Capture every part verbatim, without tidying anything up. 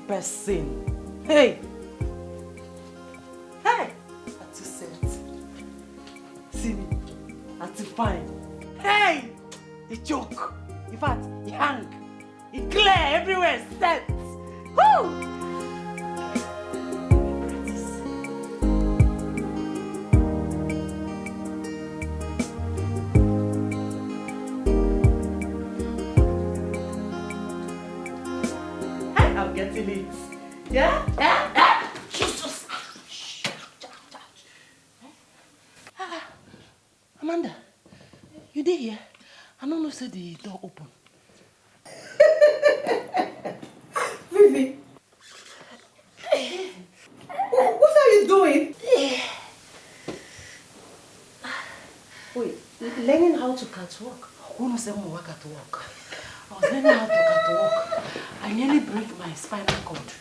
Person. Hey! Hey! Auntie set. See me. Auntie fine. Hey! E choke. In fact, e hang. E clear everywhere set. Woo! Hey, I'm getting it. Yeah? Yeah? Yeah? Jesus! Ah, Amanda, you dey here? I no know say the door open. Vivi, what are you doing? Wait, learning how to catwalk? Who knows say I work at work? I was learning how to catwalk. I nearly break my spinal cord.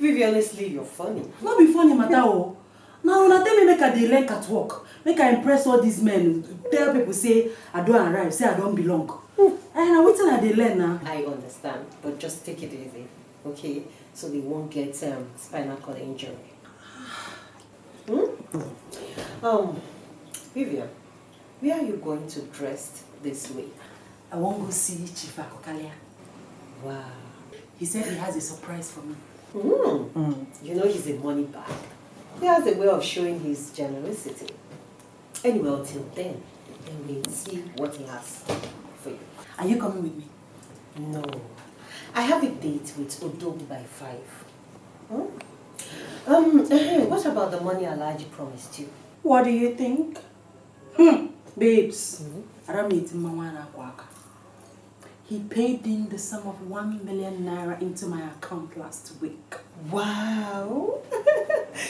Vivi, honestly, you're funny. No be funny matter o. Na una tell me make I dey learn catwalk, make I impress all these men, tell people say I don arrive, say I don belong. Eh, na wetin I dey learn na. I understand, but just take it easy, okay? So they won't get um, spinal cord injury. Hmm? Um, Vivian, where are you going to dress this week? I wan go see Chief Akokalia. Wow. He said he has a surprise for me. Mm. You know he's a money bag. He has a way of showing his generosity. Anyway, until then, then we'll see what he has for you. Are you coming with me? No. I have a date with Odogwu by five. Hmm? Um, what about the money Alhaji promised you? What do you think? Hmm, babes, I don't meet Mama Nakwaka. He paid in the sum of one million naira into my account last week. Wow!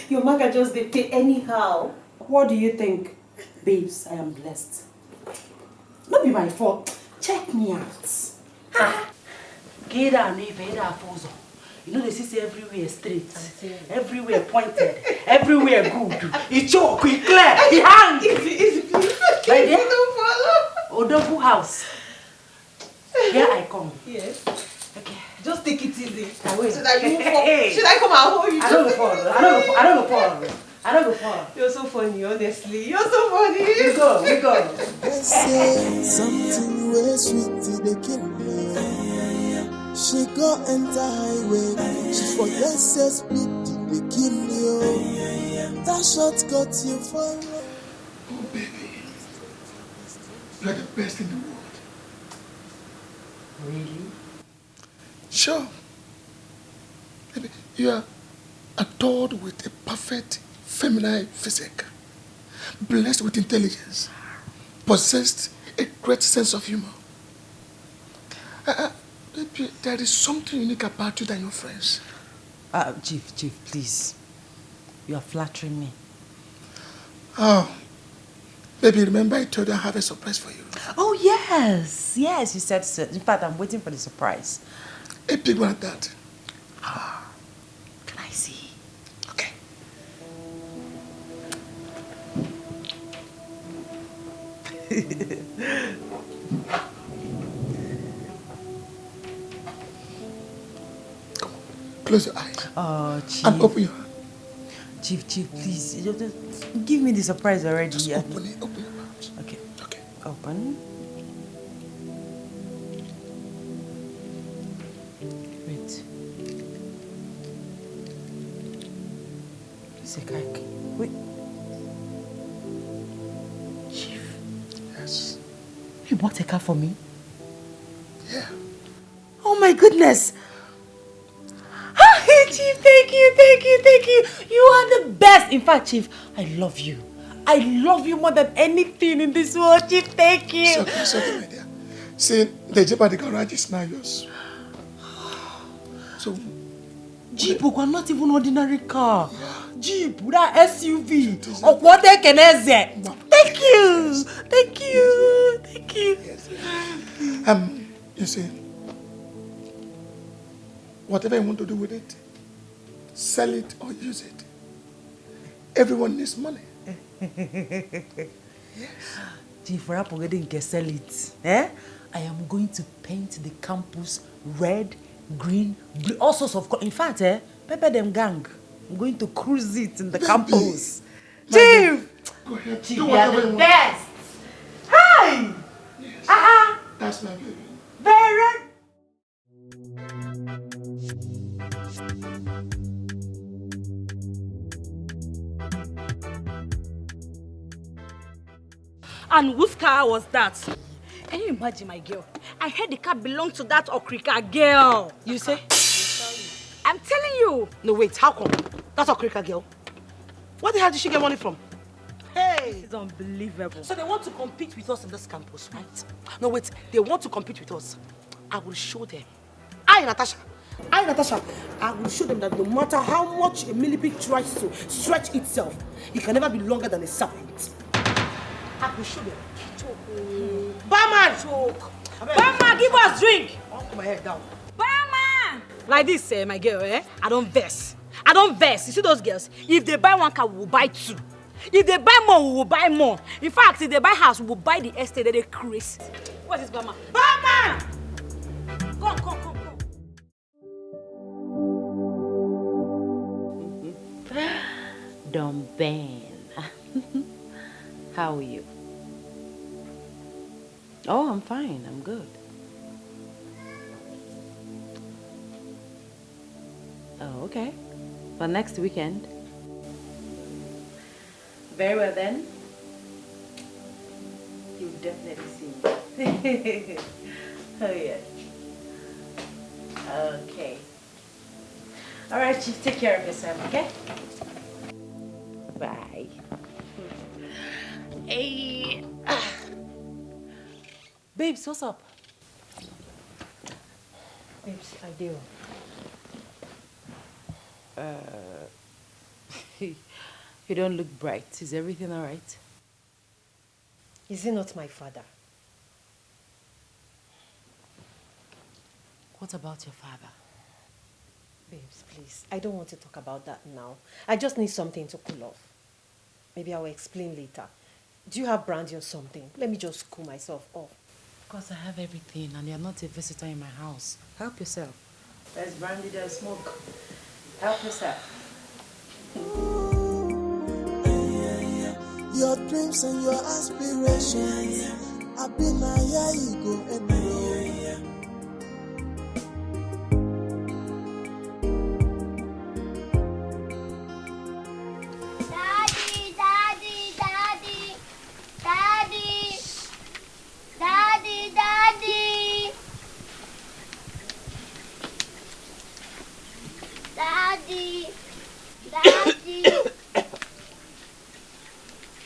Your maga just dey pay anyhow. What do you think? Babes, I am blessed. No be my fault. Check me out. Ah! Geda and Eve, Eda Afozo. You know they see say everywhere straight, everywhere pointed, everywhere good. E choke, e clear, e hang. Easy, easy, please. My dear, Odogwu house. Here I come. Yes. Okay. Just take it easy. I will. So that you won't fall. Should I come and hold you? I don't fall. I don't fall. I don't fall. I don't fall. You're so funny, honestly. You're so funny. We go, we go. They say something wey sweet dey kill me. She go enter highway, she forget say speed dey kill you. That shortcut you follow. Oh baby, you are the best in the world. Really? Sure. Baby, you are adorned with a perfect feminine physique, blessed with intelligence, possessed a great sense of humor. Uh, uh, baby, there is something unique about you than your friends. Uh, Chief, Chief, please. You are flattering me. Oh, baby, remember I told you I have a surprise for you. Oh, yes. Yes, you said so. In fact, I'm waiting for the surprise. A big one at that. Can I see? Okay. Come on. Close your eyes. Oh, Chief. And open your hand. Chief, Chief, please. You just give me the surprise already. Just open it. Open your mouth. Okay. Okay. Open. Wait. It's a cake. Wait. Chief. Yes. You bought a car for me? Yeah. Oh my goodness! Hi, Chief, thank you, thank you, thank you. You are the best. In fact, Chief, I love you. I love you more than anything in this world, Chief. Thank you. It's okay, it's okay, my dear. See, the Jeep at the garage is now yours. So, Jeep, okay, not even ordinary car. Jeep, that S U V. Okwode Keneze. Thank you. Thank you. Thank you. Yes. Um, you see, whatever you want to do with it, sell it or use it. Everyone needs money. Yes. Chief, rapụ gị dị nke sell it. Eh? I am going to paint the campus red, Green, blue, all sorts of color. In fact, eh, pepper dem gang. I'm going to cruise it in the campus. Chief! Go ahead. Chief, you are the best. Hi! Yes. Uh-uh. That's my baby. Very. And whose car was that? Can you imagine, my girl? I heard the car belonged to that Okrika girl. You say? I'm telling you. No, wait, how come? That Okrika girl? What the hell did she get money from? Hey! This is unbelievable. So they want to compete with us in this campus, right? No, wait, they want to compete with us. I will show them. I, Natasha, I, Natasha, I will show them that no matter how much a millipede tries to stretch itself, it can never be longer than a serpent. I will show them. Choke. Barman! Choke. Abeg. Barman, give us drink! I'll put my head down. Barman! Like this, eh, my girl, eh? I don't vex. I don't vex. You see those girls? If they buy one car, we will buy two. If they buy more, we will buy more. In fact, if they buy house, we will buy the estate that they create. What is Bama? Bama! Come, come, come, come. Don Ben. How are you? Oh, I'm fine. I'm good. Oh, okay. But next weekend. Very well then. You'll definitely see me. Oh, yes. Okay. All right, Chief, take care of yourself, okay? Bye. Hey. Ah. Babes, what's up? Babes, I do. Uh, you don't look bright. Is everything all right? Is he not my father? What about your father? Babes, please. I don't want to talk about that now. I just need something to cool off. Maybe I will explain later. Do you have brandy or something? Let me just cool myself off. Of course, I have everything, and you're not a visitor in my house. Help yourself. There's brandy, there's smoke. Help yourself. Your dreams and your aspirations. I be my yeah, you go anywhere. Daddy, daddy, daddy, daddy, daddy, daddy, daddy, daddy.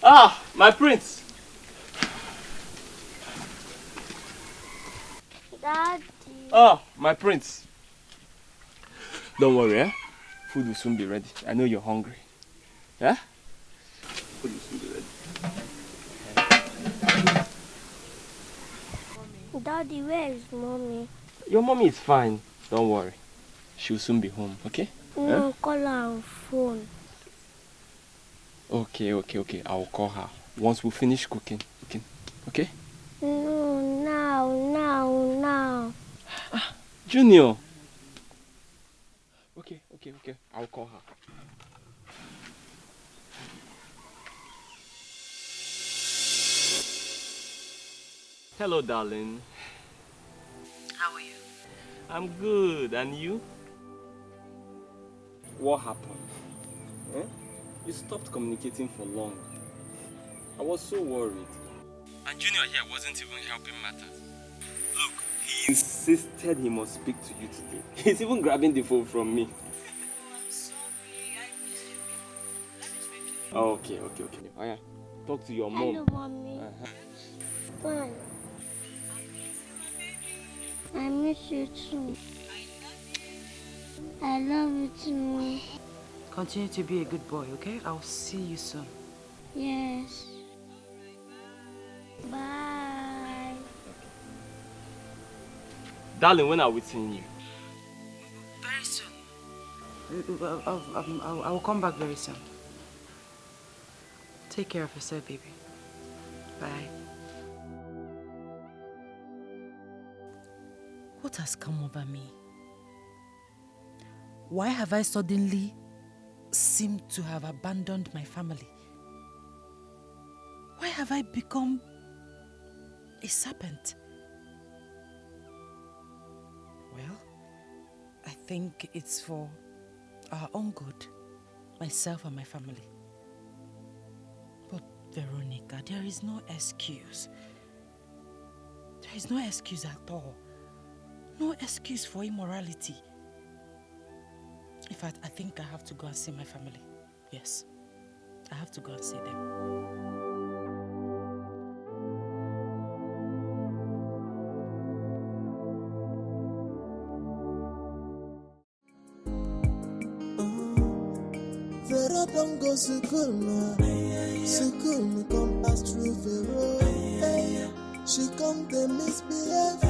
Ah, my prince. Daddy. Ah, my prince. Don't worry, eh? Food will soon be ready. I know you're hungry. Yeah? Food will soon be ready. Daddy, where is mommy? Your mommy is fine. Don't worry. She'll soon be home, okay? No, eh? Call her on phone. Okay, okay, okay. I will call her once we finish cooking. Okay? Okay? No, now, now, now. Ah, Junior. Okay, okay, okay. I'll call her. Hello, darling. How are you? I'm good. And you? What happened? Eh? You stopped communicating for long. I was so worried. And Junior here wasn't even helping matters. Look, he insisted he must speak to you today. He's even grabbing the phone from me. Oh, I'm sorry. I missed you people. Let me speak to you. Okay, okay, okay. Oh, yeah. Talk to your mom. Hello, mommy. Uh-huh. Fine. I miss you too. I love you too. Continue to be a good boy, okay? I'll see you soon. Yes. Bye. Darling, when are we seeing you? Very soon. I, I, I, I, I will come back very soon. Take care of yourself, baby. Bye. What has come over me? Why have I suddenly seemed to have abandoned my family? Why have I become a serpent? Well, I think it's for our own good, myself and my family. But Veronica, there is no excuse. There is no excuse at all. No excuse for immorality. In fact, I think I have to go and see my family. Yes. I have to go and see them. Vera don go school now. School me come pass through the road. Hey, she come dey misbehave.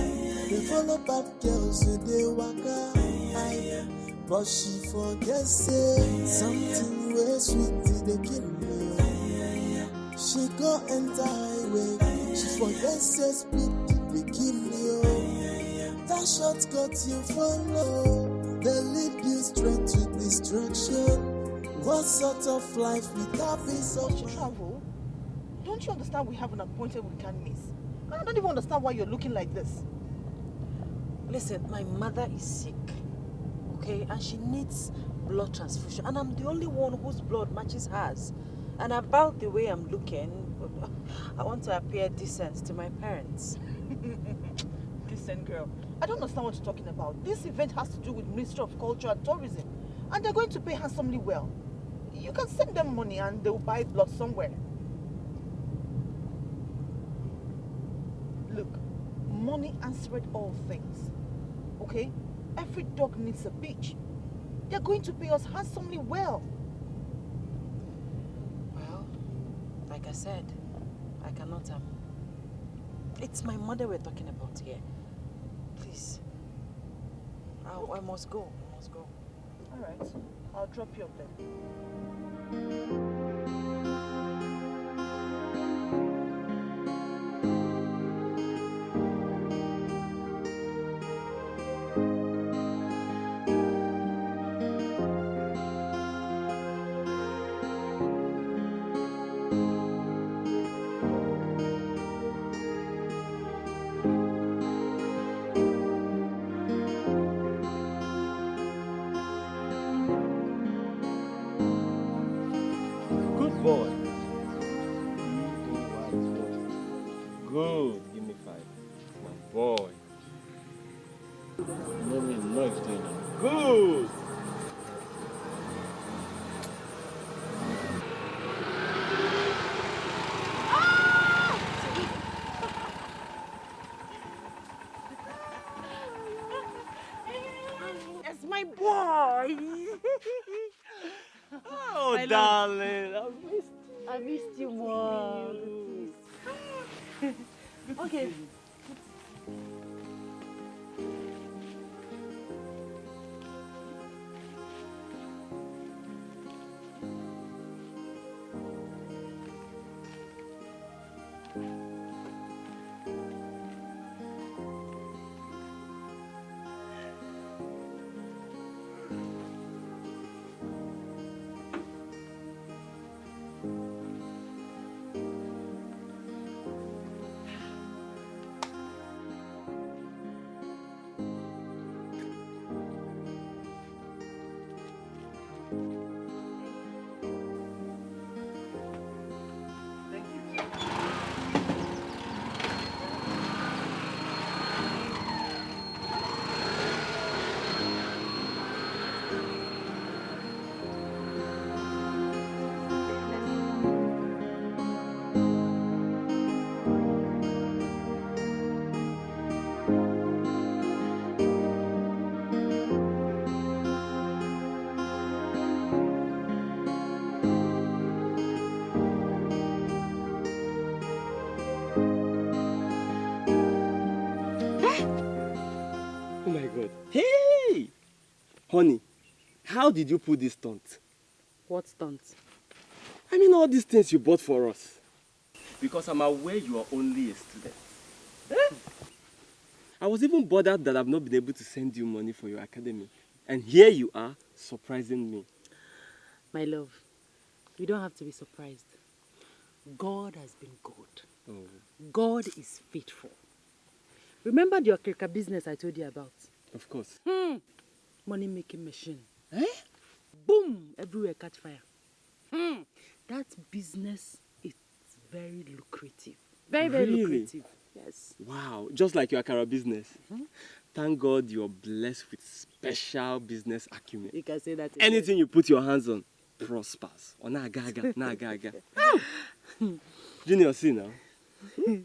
Dey follow bad girls who dey waka. Aye. But she forget say something wey sweet dey kill me. She go enter highway. She forget say speed dey kill me. That shortcut you follow, they lead you straight to destruction. What sort of life without peace of Travel? Don't you understand we have an appointment we can't miss? And I don't even understand why you're looking like this. Listen, my mother is sick, okay? And she needs blood transfusion. And I'm the only one whose blood matches hers. And about the way I'm looking, I want to appear decent to my parents. Decent girl. I don't understand what you're talking about. This event has to do with Ministry of Culture and Tourism. And they're going to pay handsomely well. You can send them money and they'll buy blood somewhere. Look, money answered all things. Okay? Every dog needs a beach. They're going to pay us handsomely well. Well, like I said, I cannot. Um, it's my mother we're talking about here. Please. I, I must go. I must go. All right. I'll drop you up there. Good boy. Good. Give me five. My boy. No, me no explain am. Good. It's my boy. Oh, darling, I missed you. I missed you more. Okay. Oh my God. Hey! Honey, how did you pull this stunt? What stunt? I mean all these things you bought for us. Because I'm aware you are only a student. Eh? I was even bothered that I've not been able to send you money for your academy. And here you are, surprising me. My love, you don't have to be surprised. God has been good. Oh, God is faithful. Remember the okrika business I told you about? Of course. Hmm. Money making machine. Eh? Boom! Everywhere catch fire. Hmm. That business is very lucrative. Very, very Really? lucrative. Yes. Wow, just like your akara business. Thank God you're blessed with special businesses acumen. You can say that again. Anything you put your hands on prospers. Or na gaga, na gaga. Junior, see now.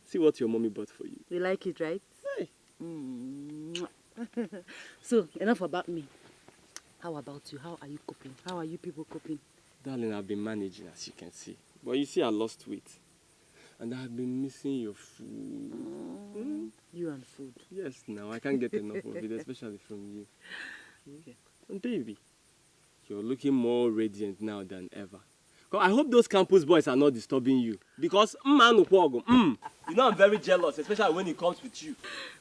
See what your mommy bought for you. You like it, right? Hey. Mm. So, enough about me. How about you? How are you coping? How are you people coping? Darling, I've been managing, as you can see. But you see, I lost weight. And I've been missing your food. You and food. Yes, now I can't get enough of it, especially from you. Okay. And baby, you're looking more radiant now than ever. 'Cause I hope those campus boys are not disturbing you. Because, mm, Anukwogo, mm, you know I'm very jealous, especially when it comes with you.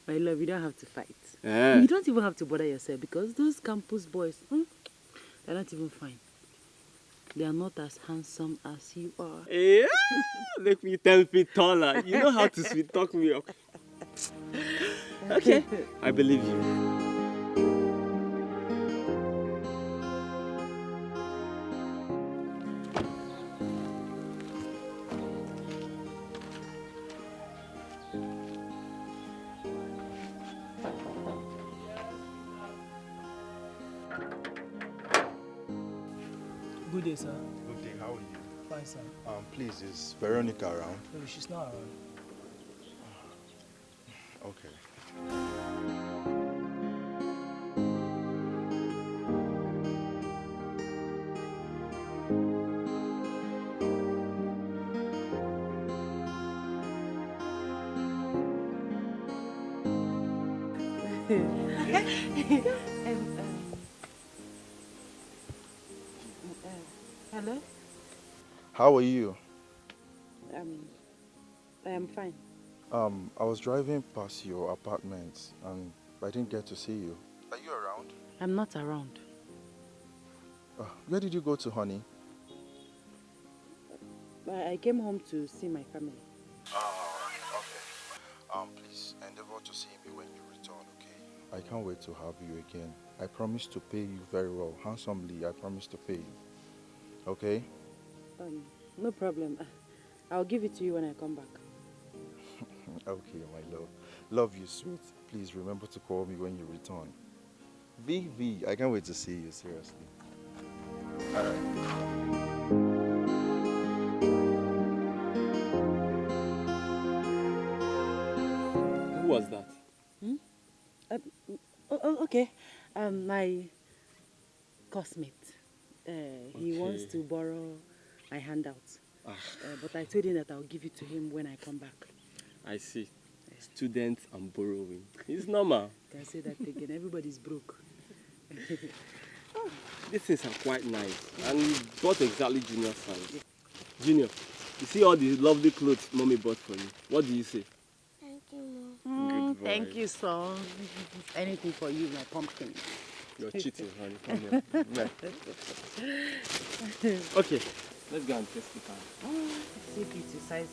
My love, you don't have to fight. Eh. You don't even have to bother yourself because those campus boys, hmm, they're not even fine. They are not as handsome as you are. Yeah, make me ten feet taller. You know how to sweet talk me up. Okay, I believe you. Good day, sir. Good day, how are you? Fine, sir. Um, please, is Veronica around? No, she's not around. Okay. Um, um, um, hello? How are you? Um, I am fine. Um, I was driving past your apartment and I didn't get to see you. Are you around? I'm not around. Uh, where did you go to, honey? I I came home to see my family. Oh, okay. Um, please endeavor to see me when you return, okay? I can't wait to have you again. I promise to pay you very well, handsomely. I promise to pay you. Okay? Um, no problem. I'll give it to you when I come back. Okay, my love. Love you, sweet. Please remember to call me when you return. V V, I can't wait to see you, seriously. All right. Who was that? Uh, oh, oh, okay. Um, my classmate. Uh, he wants Okay. To borrow my handout. Ah. Uh, but I told him that I'll give it to him when I come back. I see. Students and borrowing. It's normal. Can say that again. Everybody's broke. These things are quite nice. And you bought exactly Junior's size. Junior, you see all the lovely clothes mommy bought for you. What do you say? Thank you, Mom. Good boy. Thank you, son. Anything for you, my pumpkin. You're cheating, honey. Come here. Okay, let's go and test it out. See beauty size.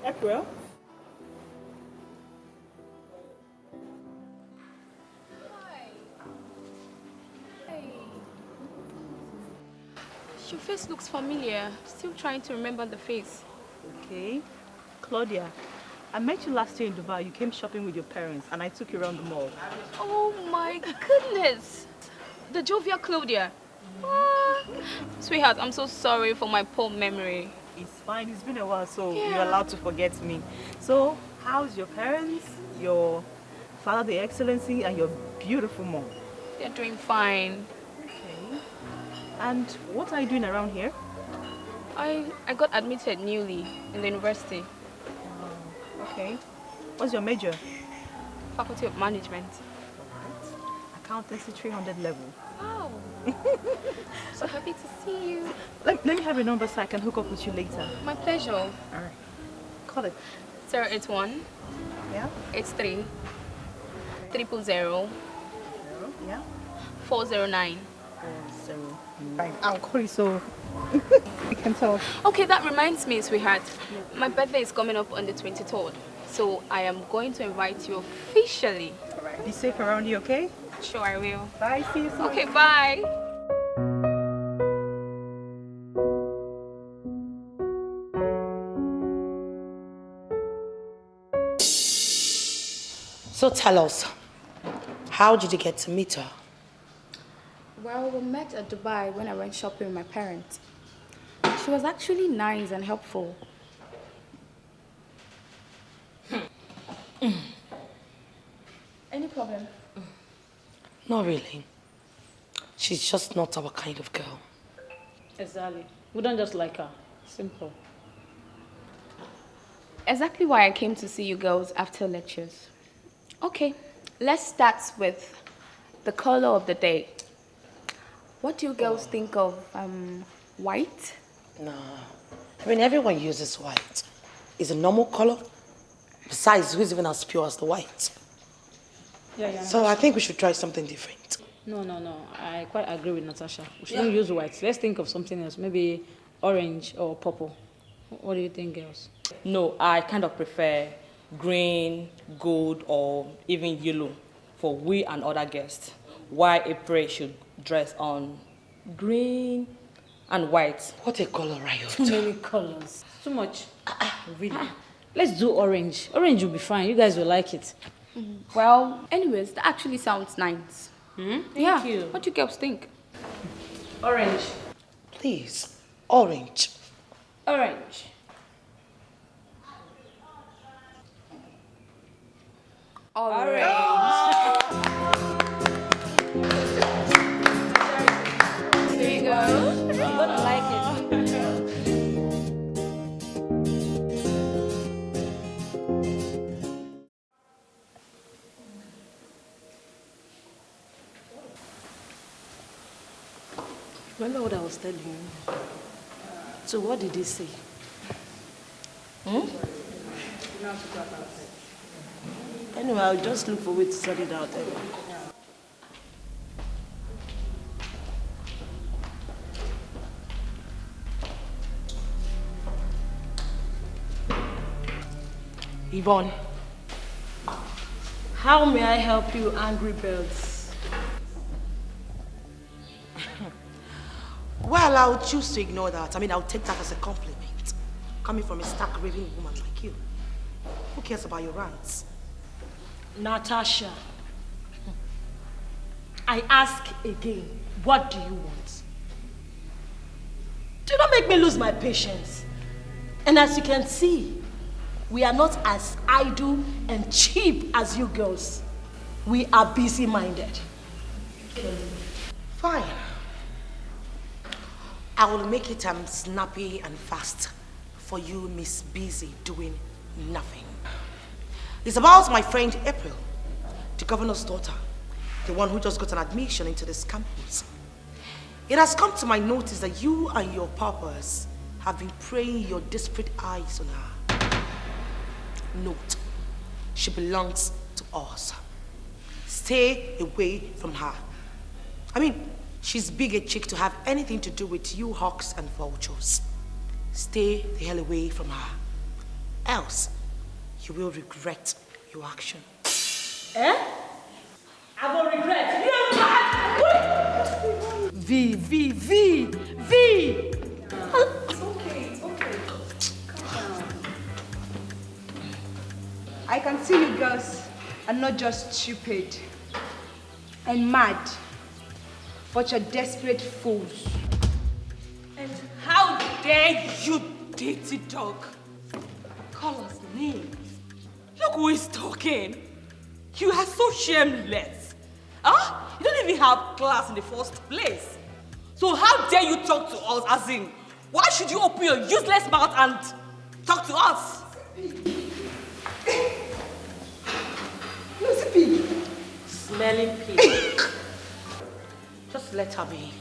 April? Your face looks familiar. Still trying to remember the face. Okay. Claudia, I met you last year in Dubai. You came shopping with your parents and I took you around the mall. Oh my goodness! The jovial Claudia. Ah, sweetheart, I'm so sorry for my poor memory. It's fine. It's been a while, so you're Yeah. Allowed to forget me. So, how's your parents, your father, the excellency, and your beautiful mom? They're doing fine. Okay. And what are you doing around here? I, I got admitted newly in the university. Okay. What's your major? Faculty of Management. Accountancy three hundred level. Wow. So happy to see you. Let, let me have your number so I can hook up with you later. My pleasure. All right. Call it. Zero eight one. Yeah? Eight three. Triple zero. Zero. Yeah? Four zero nine. Four zero nine. I'll call you so we can talk. Okay, that reminds me, sweetheart. My birthday is coming up on the twenty-third. So I am going to invite you officially. Be safe around you, okay? Sure, I will. Bye, see you soon. Okay, bye. So tell us, how did you get to meet her? Well, we met at Dubai when I went shopping with my parents. She was actually nice and helpful. Any problem? Not really. She's just not our kind of girl. Exactly. We don't just like her. Simple. Exactly why I came to see you girls after lectures. Okay, let's start with the color of the day. What do you girls think of um, white? Nah. I mean, everyone uses white. It's a normal color. Besides, who's even as pure as the white? Yeah, yeah. So I think we should try something different. No, no, no. I quite agree with Natasha. We shouldn't use white. Let's think of something else. Maybe orange or purple. What do you think, girls? No, I kind of prefer green, gold, or even yellow for we and other guests. Why April should dress on green and white. What a color riot. Too many colors. Too much. Really? Let's do orange. Orange will be fine. You guys will like it. Well, anyways, that actually sounds nice. Hmm? Thank yeah. you. What do you girls think? Orange. Please, orange. Orange. Orange. There you go. You're gonna like it. Remember what I was telling you? So what did he say? Hmm? Anyway, I'll just look for a way to sort it out. Anyway. Yvonne. How may I help you, angry birds? Well, I would choose to ignore that. I mean, I would take that as a compliment. Coming from a stark raving woman like you. Who cares about your rants? Natasha, I ask again, what do you want? Do not make me lose my patience. And as you can see, we are not as idle and cheap as you girls. We are busy minded. Fine. I will make it um, snappy and fast for you, Miss Busy, doing nothing. It's about my friend April, the governor's daughter, the one who just got an admission into this campus. It has come to my notice that you and your papas have been preying your desperate eyes on her. Note, she belongs to us. Stay away from her. I mean, she's big a chick to have anything to do with you hawks and vultures. Stay the hell away from her. Else, you will regret your action. Eh? I go regret. You are mad. V, V, V, V. It's okay, it's okay. Calm down. I can see you girls are not just stupid and mad, but you're desperate fools. And how dare you, dirty dog, call us names? Look who is talking. You are so shameless. Huh? You don't even have class in the first place. So how dare you talk to us? As in, why should you open your useless mouth and talk to us? No, see pig. Smelling pig. Just let her be.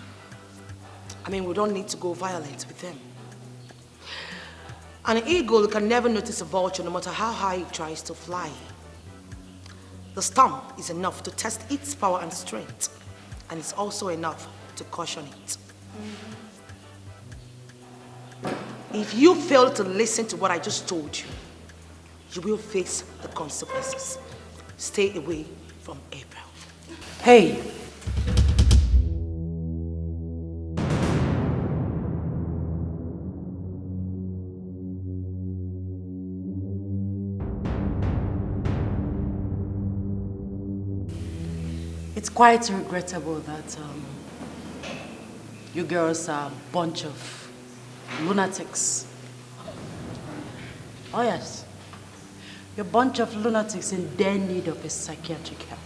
I mean, we don't need to go violent with them. An eagle can never notice a vulture no matter how high it tries to fly. The stump is enough to test its power and strength, and it's also enough to caution it. If you fail to listen to what I just told you, you will face the consequences. Stay away from April. Hey! It's quite regrettable that um, you girls are a bunch of lunatics. Oh, yes. You're a bunch of lunatics in dire need of a psychiatric help.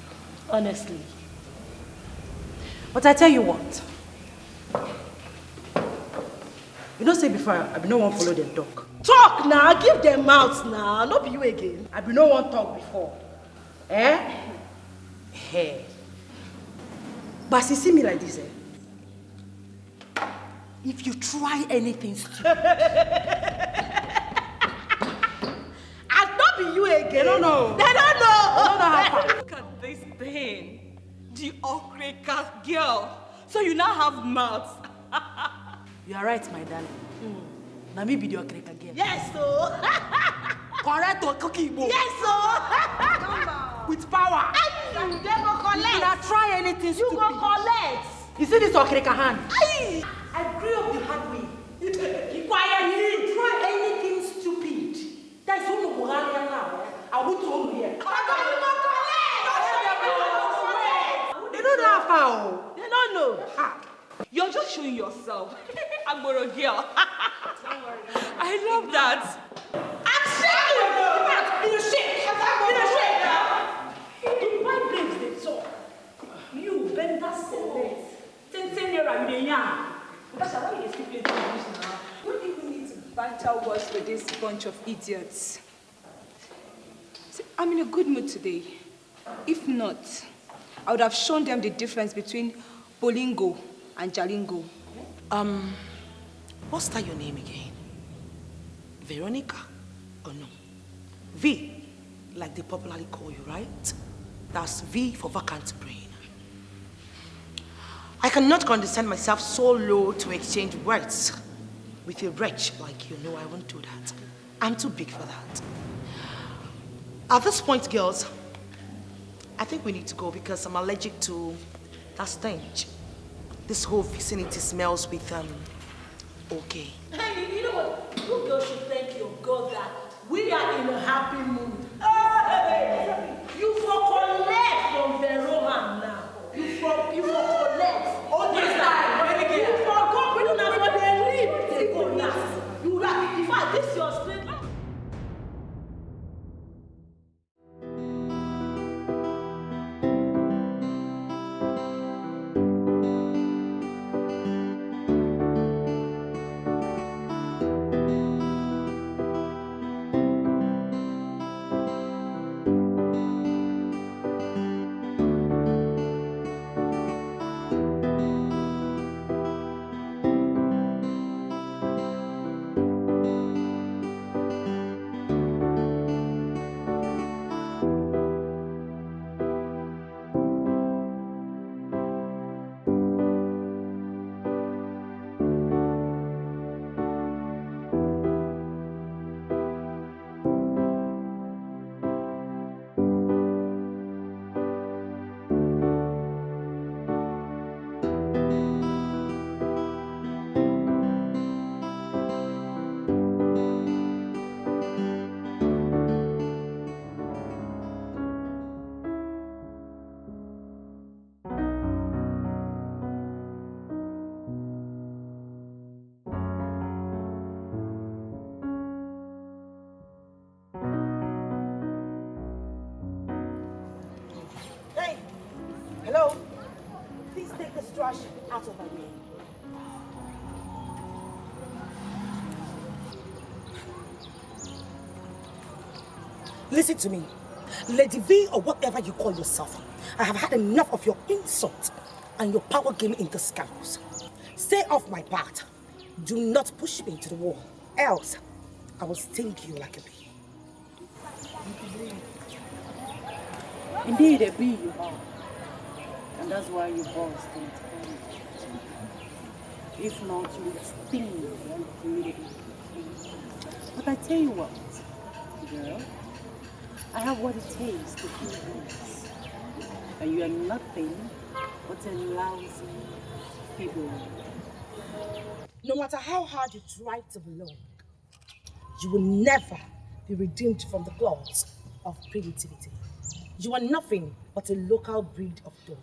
Honestly. But I tell you what. You know, say before, I be no one follow them talk. Talk now, give them mouth now, no be you again. I be no one talk before. Eh? Hey. But you see me like this, eh? If you try anything stupid. I no be you again. They don't know. They don't know. They don't know how far. Look at this thing. The Okreka girl. So you now have mouth. You are right, my darling. Mm. Na me be the Okreka girl. Yes, so. Correct Okreka Igbo. Yes, so. With power. Anything you dey go collect. If you na try anything stupid. You go collect. You see this Okreka hand? Aye. I grew up the hard way. Quiet. If you try anything stupid, that is who go run here now. I will tell you here. They don't know how far. They don't know. Ah. You're just showing yourself. Agboro girl. I love that. I'm shaking. You shake. You shake. You buy babes dey talk. You bend that select. Ten ten naira you dey yarn. Natasha, why you dey speak plenty English now? You don't even need to banter words with this bunch of idiots. See, I'm in a good mood today. If not, I would have shown them the difference between Bolingo and Jalingo. Um, what's that your name again? Veronica? Or no? V, like they popularly call you, right? That's V for vacant brain. I cannot condescend myself so low to exchange words with a wretch like you. No, I won't do that. I'm too big for that. At this point, girls, I think we need to go because I'm allergic to that stench. This whole vicinity smells with, um, okay. Hey, you know what? You girls should thank your God that we are in a happy mood. Hey, you for collect from Verohan now. You for, you for collect. Oh, this time, very good. You for go, we don't have for the leave. They go now. You like, in fact, this your strength. Hey! Hello? Please take this trash out of my way. Listen to me. Lady V or whatever you call yourself, I have had enough of your insult and your power game in disguise. Stay off my path. Do not push me into the wall, else I will sting you like a bee. Indeed, a bee you are. And that's why you burst in time. If not, you would sting immediately. But I tell you what, girl, I have what it takes to kill this. And you are nothing but a lousy feeble. No matter how hard you try to belong, you will never be redeemed from the claws of primitivity. You are nothing but a local breed of dog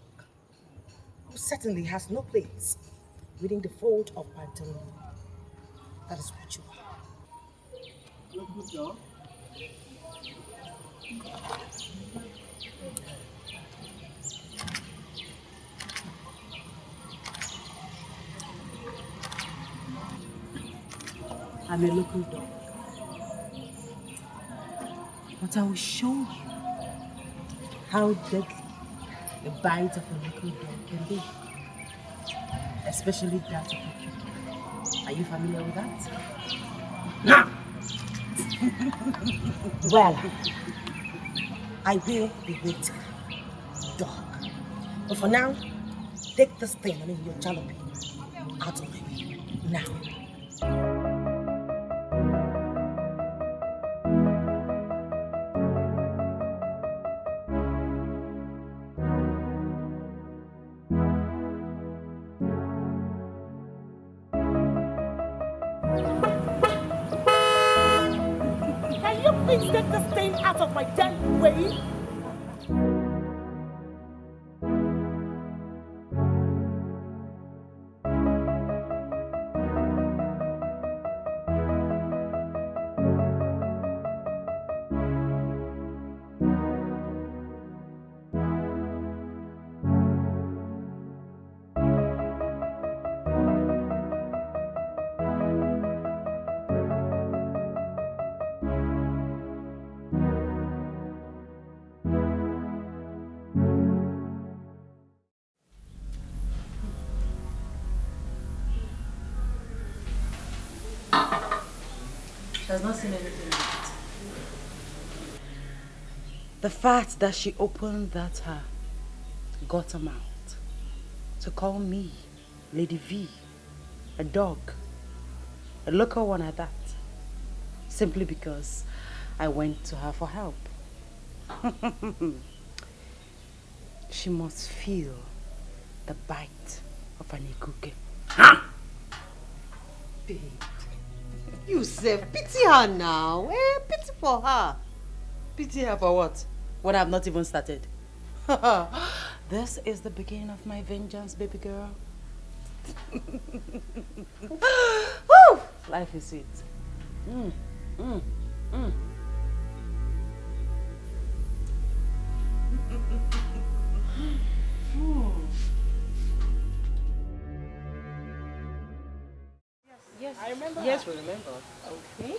who certainly has no place within the fold of Panteon. That is what you are. Local dog? I'm a local dog. But I will show you how deadly the bite of a local dog can be, especially that of a cucumber. Are you familiar with that? Well, I will be waiting, dog. But for now, take this thing, I mean, your jalopy, out of my way. Now. Can you please take this thing out of my damn way? She has not seen anything yet. The fact that she opened that her gutter mouth to call me Lady V, a dog, a local one at that, simply because I went to her for help. She must feel the bite of an iguke. Babe, you sef pity her now. Eh, pity for her. Pity her for what? When I've not even started. This is the beginning of my vengeance, baby girl. Woo! Life is sweet. Mm, mm, mm. Yes, I remember. Yes, we remember. Okay.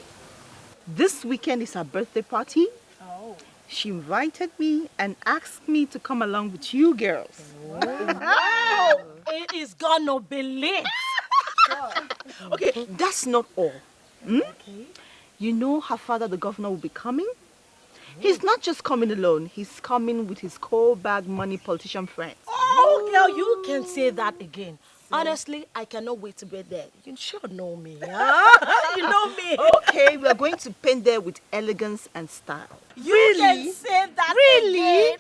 This weekend is her birthday party. Oh. She invited me and asked me to come along with you girls. Wow! It is gonna be lit. Okay, that's not all. Hmm? Okay. You know her father, the governor, will be coming. He's not just coming alone, he's coming with his coal bag money politician friends. Oh, girl, you can say that again. Honestly, I cannot wait to be there. You sure know me, huh? You know me. Okay, we are going to paint there with elegance and style. You can say that again. Really?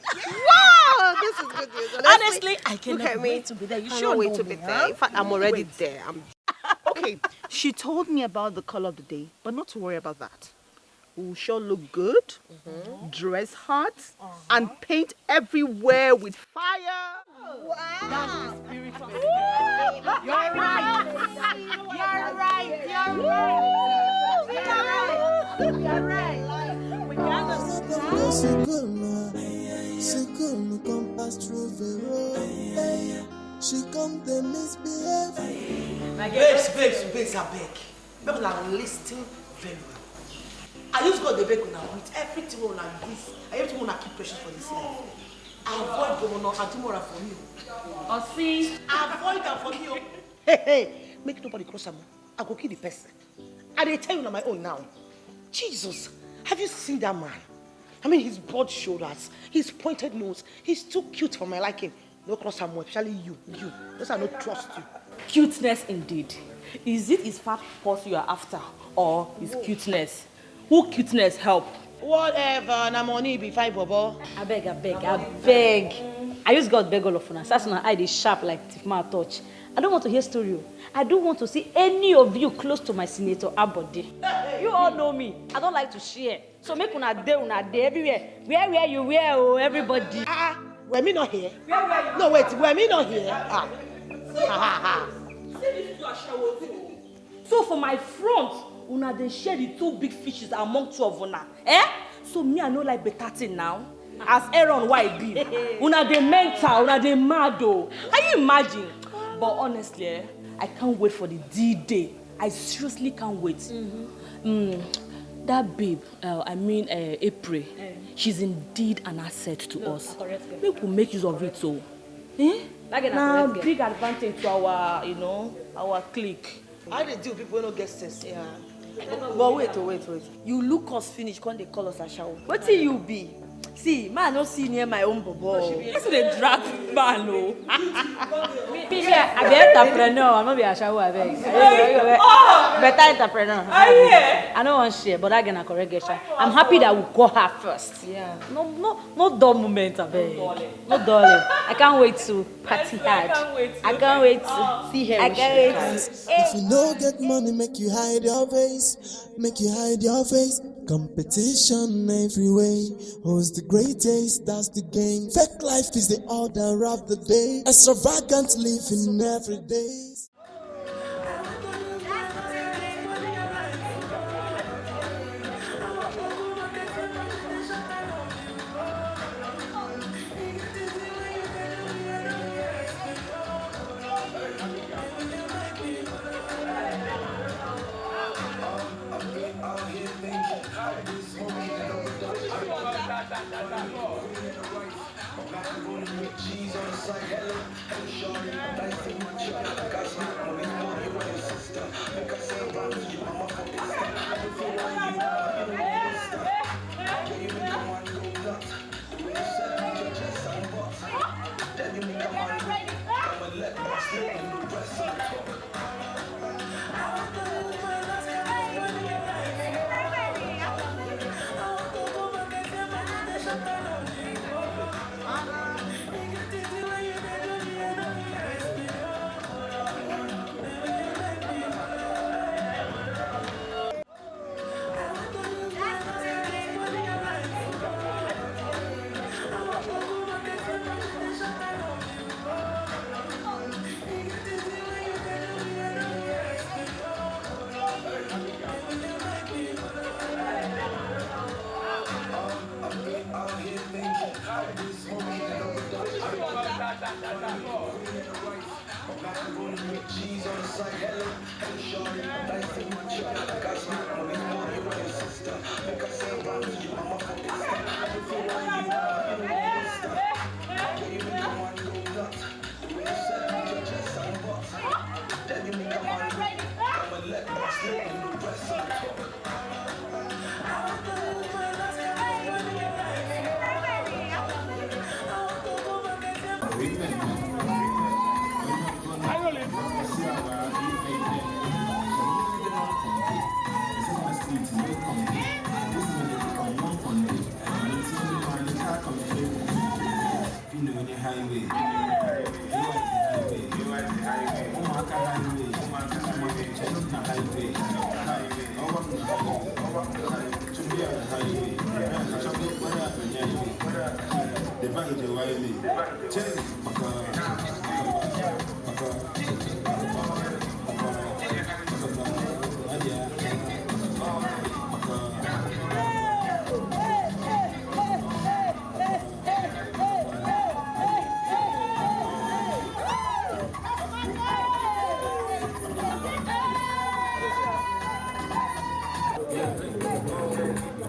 Wow, this is good news. Honestly, I cannot wait to be there. You sure know me, huh? In fact, I'm already there. I'm okay. She told me about the color of the day, but not to worry about that. We will sure look good, dress hot, and paint everywhere with fire. Wow. That's the spirit of it. You're right. You're right. You're right. You're right. You're right. We gotta stop. She come pass through the road. She come dey misbehave. Babes, babes, babes, abeg. Make una listen very well. I use God dey beg una with everything wey una use, and everything wey una keep precious for this life. Avoid Governor Adimora for me. Osi. Avoid am for me. Hey, hey, make nobody cross am. I go kill the person. I dey tell you na my own now. Jesus, have you seen that man? I mean, his broad shoulders, his pointed nose, he's too cute for my liking. No cross am, especially you, you. Because I no trust you. Cuteness indeed. Is it his fat purse you are after or his cuteness? Who cuteness help? Whatever, na money be fine bobo. Abeg, abeg, abeg. I use God beg all of una. As una eye dey sharp like thief man touch. I don't want to hear story. Oh. I don't want to see any of you close to my senator Abode. You all know me. I don't like to share. So make una dey, una dey everywhere. Where, where you wear, oh, everybody. Ah, were me not here? No, wait, were me not here? Ah. Ha, ha, ha. See this two ashawo too. So for my front, una dey share the two big fishes among two of una. Eh? So me, I no like better thing now. As Aaron, why e be? Una dey mental, una dey mad o. Can you imagine? But honestly, eh, I can't wait for the D-Day. I seriously can't wait. Mm-hmm. Mm, that babe, uh, I mean uh, April, eh. She's indeed an asset to no, us. Make we make use of it o. Eh? Na big advantage to our, you know, our clique. How they deal with people who don't get sense? Yeah. But wait, oh, wait, wait. You look us finish, come they call us ashawo. What do you be? See, man, no see near my own bobo. This is a drag man, oh. Me, me, I be entrepreneur. I no be ashawo, I beg. Better entrepreneur. I no want share, but I gonna correct Gesha. I'm happy that we call her first. Yeah. No, no, no dull moment, I beg. No darling, I can't wait to party hard. I can't wait to see her. I can't wait. If you no get money, make you hide your face. Make you hide your face. Competition everywhere. Who's the greatest? That's the game. Fake life is the order of the day. Extravagant living every day.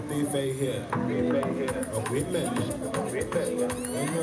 Pay fair here. Agreement. When you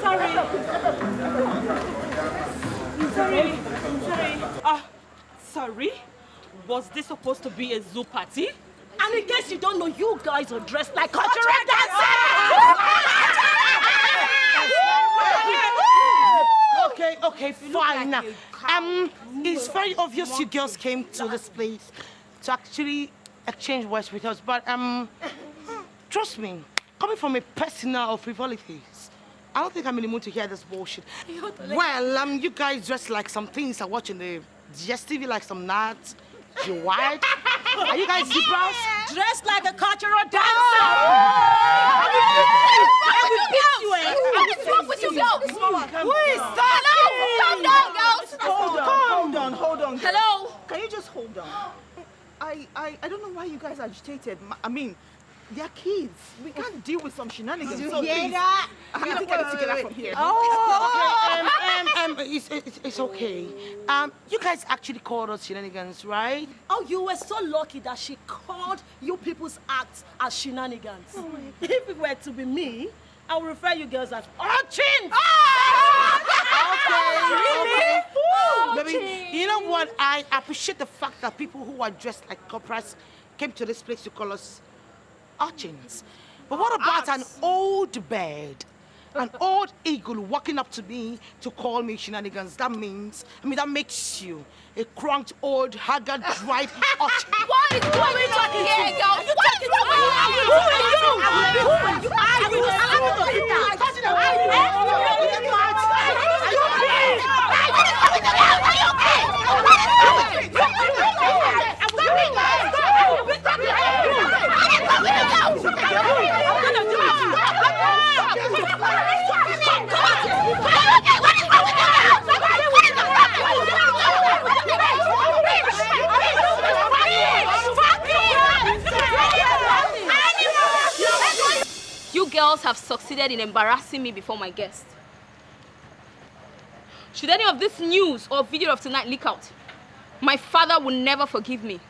Sorry. Sorry. Sorry. Ah, sorry. Was this supposed to be a zoo party? And in case you don't know, you guys are dressed like cultural dancers. Okay, okay, fine. Um, it's very obvious you girls came to this place to actually exchange words with us, but um, trust me, coming from a person of frivolities, I don't think I'm in the mood to hear this bullshit. Well, um, you guys dress like some things I watch in the G S T V, like some nuts. You white? Are you guys zebras? Dressed like a cultural dancer. What is wrong with you girls? Who is that? Calm down, girls. Hold on, hold on, hold on. Hello. Can you just hold on? I, I, I don't know why you guys agitated. I mean, they're kids. We can't deal with some shenanigans. So please, I have to get it together from here. Oh, okay, um, um, um, it's, it's, it's okay. Um, you guys actually called us shenanigans, right? Oh, you were so lucky that she called you people's acts as shenanigans. If it were to be me, I would refer you girls as urchins. Okay, okay. Baby, you know what? I appreciate the fact that people who are dressed like corporals came to this place to call us urchins. But what about an old bird? An old eagle walking up to me to call me shenanigans. That means, I mean, that makes you a cranked, old, haggard, dried urchin. What is going on here, girls? What is going on? Who are you? Who are you? Are you? Are you? You girls have succeeded in embarrassing me before my guests. Should any of this news or video of tonight leak out, my father will never forgive me.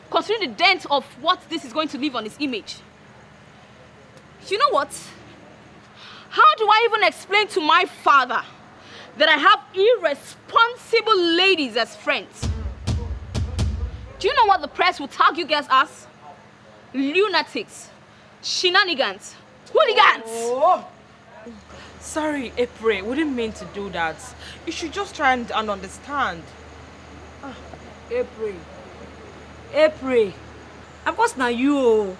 Considering the dent of what this is going to leave on his image. You know what? How do I even explain to my father that I have irresponsible ladies as friends? Do you know what the press will tag you girls as? Lunatics, shenanigans, hooligans! Oh. Sorry, April. We didn't mean to do that. You should just try and, and understand. Ah, April. April. Of course, now you. Oh.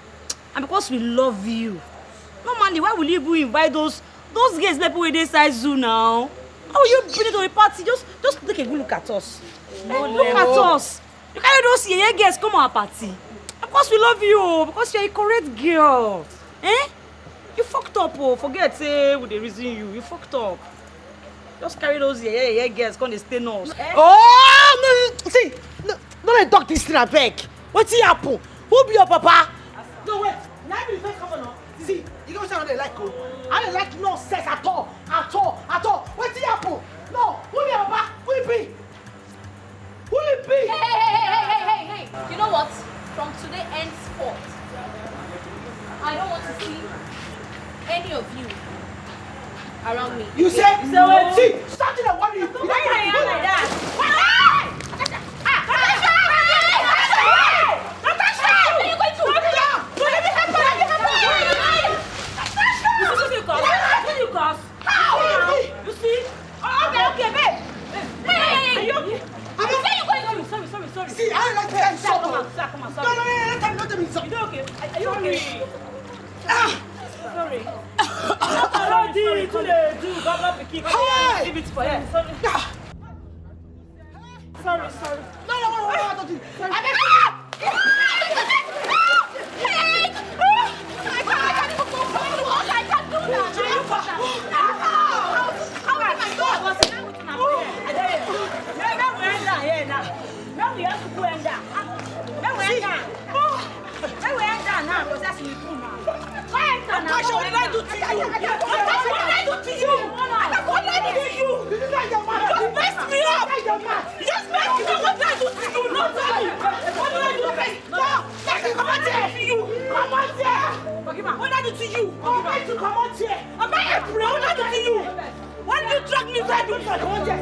And because we love you. Normally, why will you even invite those those girls like people wey dey inside zoo now? How will you bring it to a party? Just just take a good look at us. No, eh, look at us. You carry those yeye girls come our party. Of course we love you, oh, because you're a correct girl. Eh? You fucked up, oh. Forget say we dey reason you. You fucked up. Just carry those yeye yeye girls come dey stain us. Oh, no, see, no, no dey talk this thing, abeg. Wetin happen? Who be your papa? No, wait. Na be the first governor. See, you know say I no dey like o. I no dey like nonsense at all, at all, at all. Wetin happen? No, who be your papa? Who e be? Who e be? Hey, hey, hey, hey, hey, hey, hey, hey. You know what? From today henceforth, I don't want to see any of you around me. You say? So what? See, something that worry you. Why you dey yarn like that? Natasha! Natasha! Natasha! Where you going to? Natasha! Natasha! Natasha! You see, you cause. How? You see? Oh, okay, okay, babe. Hey, hey, hey, are you okay? Abeg, where you going to? Sorry, sorry, sorry, sorry. See, I like to insult. Sir, come on, sir, come on, sorry. No, no, no, no, no, no, no, no. You okay? Are, are you okay? Ah! Sorry. Sorry, sorry, sorry. Too dey do governor pikin. Hi! Leave it for him. Sorry. Ah! Sorry, sorry. No, no, no, no, no, no, no. Abeg. Natasha, what did I do to you? Natasha, what did I do to you? Natasha, what did I do to you? You just messed me up. You just messed me up. What did I do to you? Not me. What did I do to you? No, let me come out here. Come out here. Forgive her. What did I do to you? I'm going to come out here. Am I a pro? What did I do to you? Why did you drag me inside this? Come out here.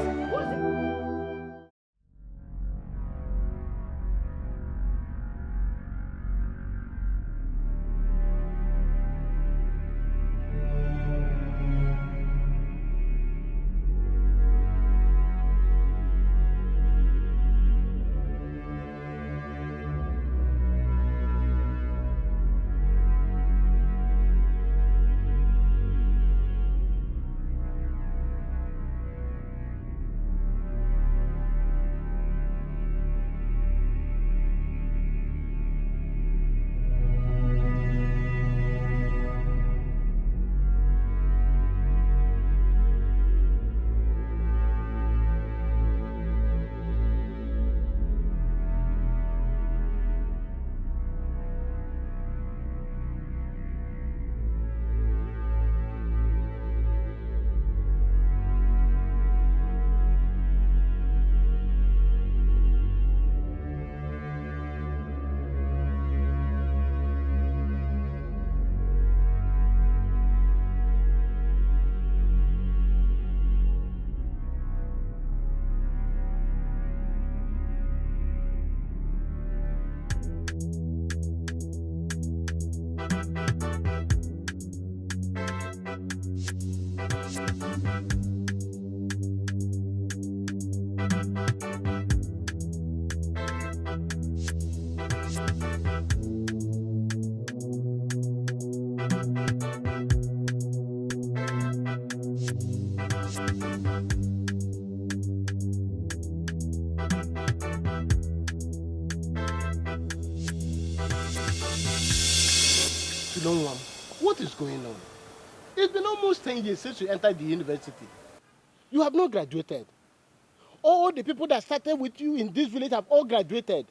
What is going on? It's been almost ten years since you entered the university. You have not graduated. All the people that started with you in this village have all graduated.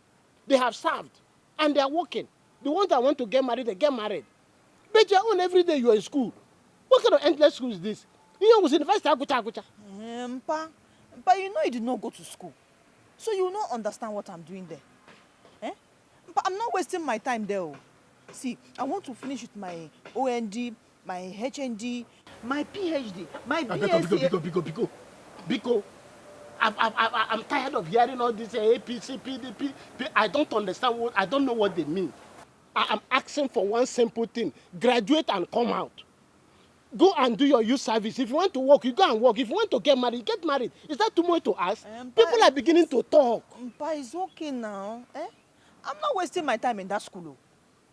They have served. And they are working. The ones that want to get married, they get married. But your own, every day you are in school. What kind of endless school is this? You know, we university, agucha, agucha. Eh, Mpa, Mpa, you know you did not go to school. So you no understand what I'm doing there. Eh? Mpa, I'm not wasting my time there o. See, I want to finish with my O N D, my H N D, my P H D, my B S C. Biko, biko, biko, biko, biko. Biko, I've, I've, I've, I'm tired of hearing all this, eh, A P C, P D P. P-, I don't understand what, I don't know what they mean. I am asking for one simple thing. Graduate and come out. Go and do your youth service. If you want to work, you go and work. If you want to get married, get married. Is that too much to ask? Um, People are beginning to talk. Mpa, it's okay now. Eh? I'm not wasting my time in that school o.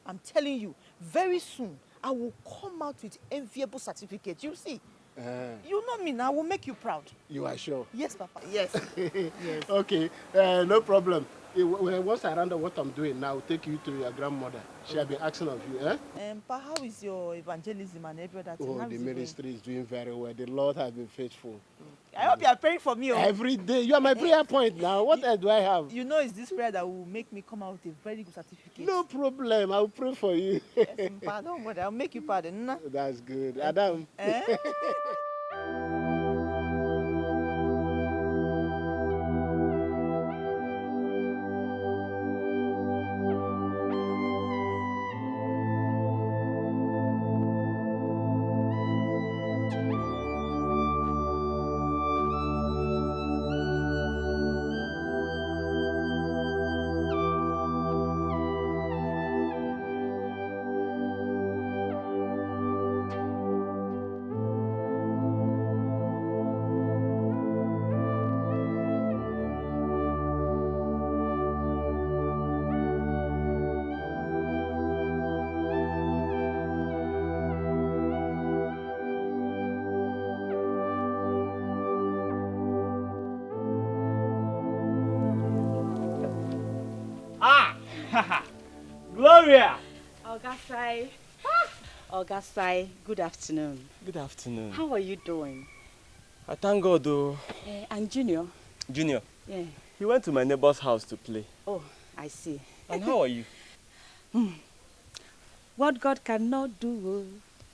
I'm telling you, very soon, I will come out with enviable certificate. You see, Eh. you know me now, I will make you proud. You are sure? Yes, Papa, yes. Yes. Okay, eh, no problem. Eh, w- w- Once I round up what I'm doing now, I'll take you to your grandmother. She has been asking of you, eh? Um, Pa, how is your evangelism and every other thing? Oh, How the is it going? Ministry is doing very well. The Lord has been faithful. I hope you are praying for me. Oh. Every day. You are my prayer point now. What else do I have? You know, it's this prayer that will make me come out with a very good certificate. No problem. I'll pray for you. Yes, Pa, don't worry. I'll make you pardon. That's good. Adam. Eh? Ah! Gloria! Oga Sai. Oga Sai, good afternoon. Good afternoon. How are you doing? I thank God, though. Eh, and Junior? Junior, Yeah. He went to my neighbor's house to play. Oh, I see. And how are you? What God cannot do oh,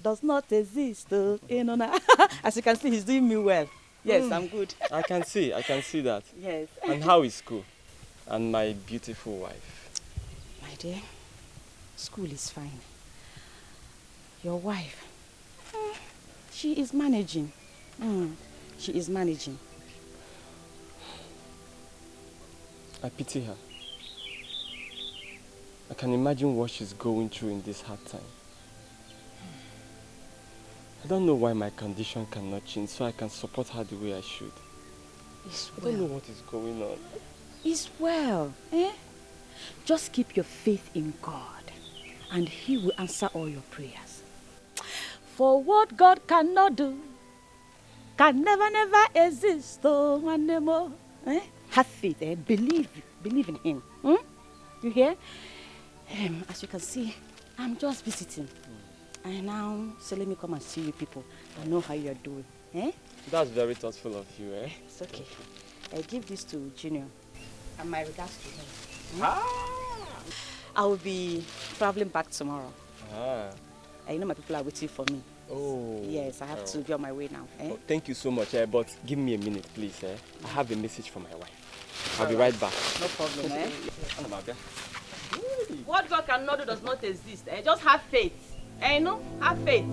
does not exist. Oh. You know, now. As you can see, he's doing me well. Yes, I'm good. I can see, I can see that. Yes. And how is school? And my beautiful wife? My dear, school is fine. Your wife, hmm, she is managing. Hmm, she is managing. I pity her. I can imagine what she's going through in this hard time. I don't know why my condition cannot change so I can support her the way I should. It's I don't know what is going on. It's well. Eh? Just keep your faith in God, and He will answer all your prayers. For what God cannot do can never, never exist. Oh, nwanne m, oh. Eh? Have faith, eh? Believe, believe in Him. Hmm? You hear? Um, as you can see, I'm just visiting. I now say, let me come and see you people and know how you're doing. Eh? That's very thoughtful of you, eh? It's okay. I give this to Junior. And my regards to him. Hmm? I will be traveling back tomorrow. Ah. I know my people are waiting for me. Oh. Yes, I have Oh. to be on my way now. Eh? Oh, thank you so much, eh? But give me a minute, please, eh? I have a message for my wife. I'll be right back. No problem, eh? What God cannot do does not exist. Eh? Just have faith. Eh, you know? Have faith.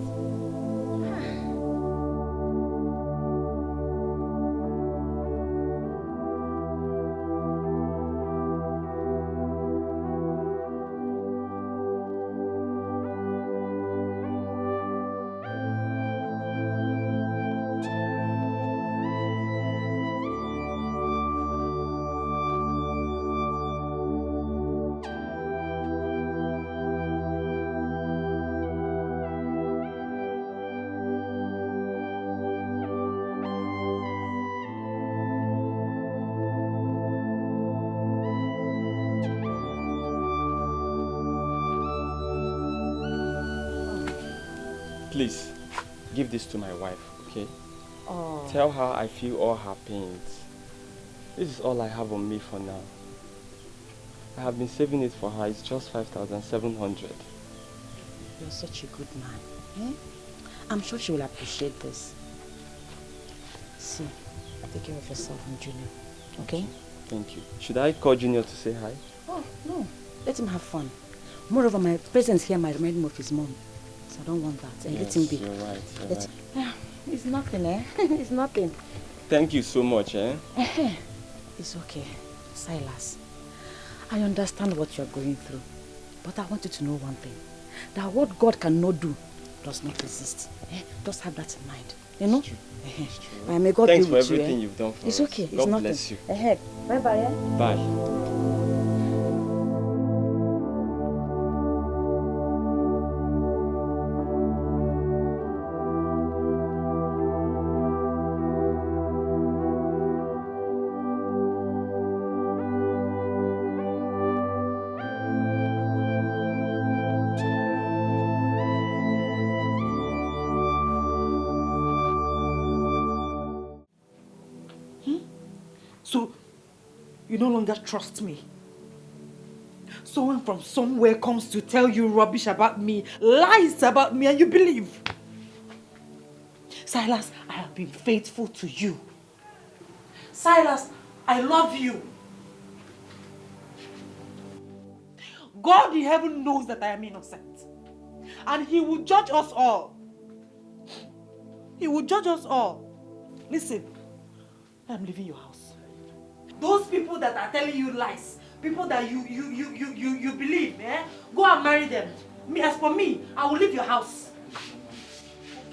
Please, give this to my wife, okay? Oh. Tell her I feel all her pains. This is all I have on me for now. I have been saving it for her. It's just five thousand seven hundred. You're such a good man. Eh? I'm sure she will appreciate this. See, take care of yourself and Junior. Okay? Thank you. Should I call Junior to say hi? Oh, no. Let him have fun. Moreover, my presence here might remind him of his mom. So I don't want that. Eh, let him be. You're right. You're Let- right. Ah, it's nothing, eh? It's nothing. Thank you so much, eh? Eh, it's okay. Silas, I understand what you're going through. But I want you to know one thing. That what God cannot do does not exist. Eh? Just have that in mind. You know? Eh, eh. May God Thanks be for with you, everything eh? You've done for It's us. Okay. It's God nothing. Bless you. Eh, eh. Bye bye. Eh? Bye. No longer trust me. Someone from somewhere comes to tell you rubbish about me, lies about me, and you believe. Silas, I have been faithful to you. Silas, I love you. God in heaven knows that I am innocent. And he will judge us all. He will judge us all. Listen, I'm leaving your house. Those people that are telling you lies, people that you you you you you, you believe, eh? Go and marry them. Me, as for me, I will leave your house.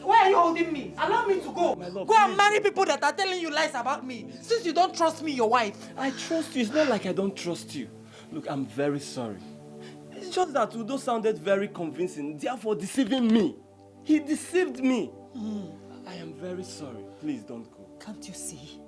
Why are you holding me? Allow me to go. My love, Go and please. Marry people that are telling you lies about me. Since you don't trust me, your wife. I trust you. It's not like I don't trust you. Look, I'm very sorry. It's just that Udo sounded very convincing, therefore deceiving me. He deceived me. I am very sorry. Please don't go. Can't you see?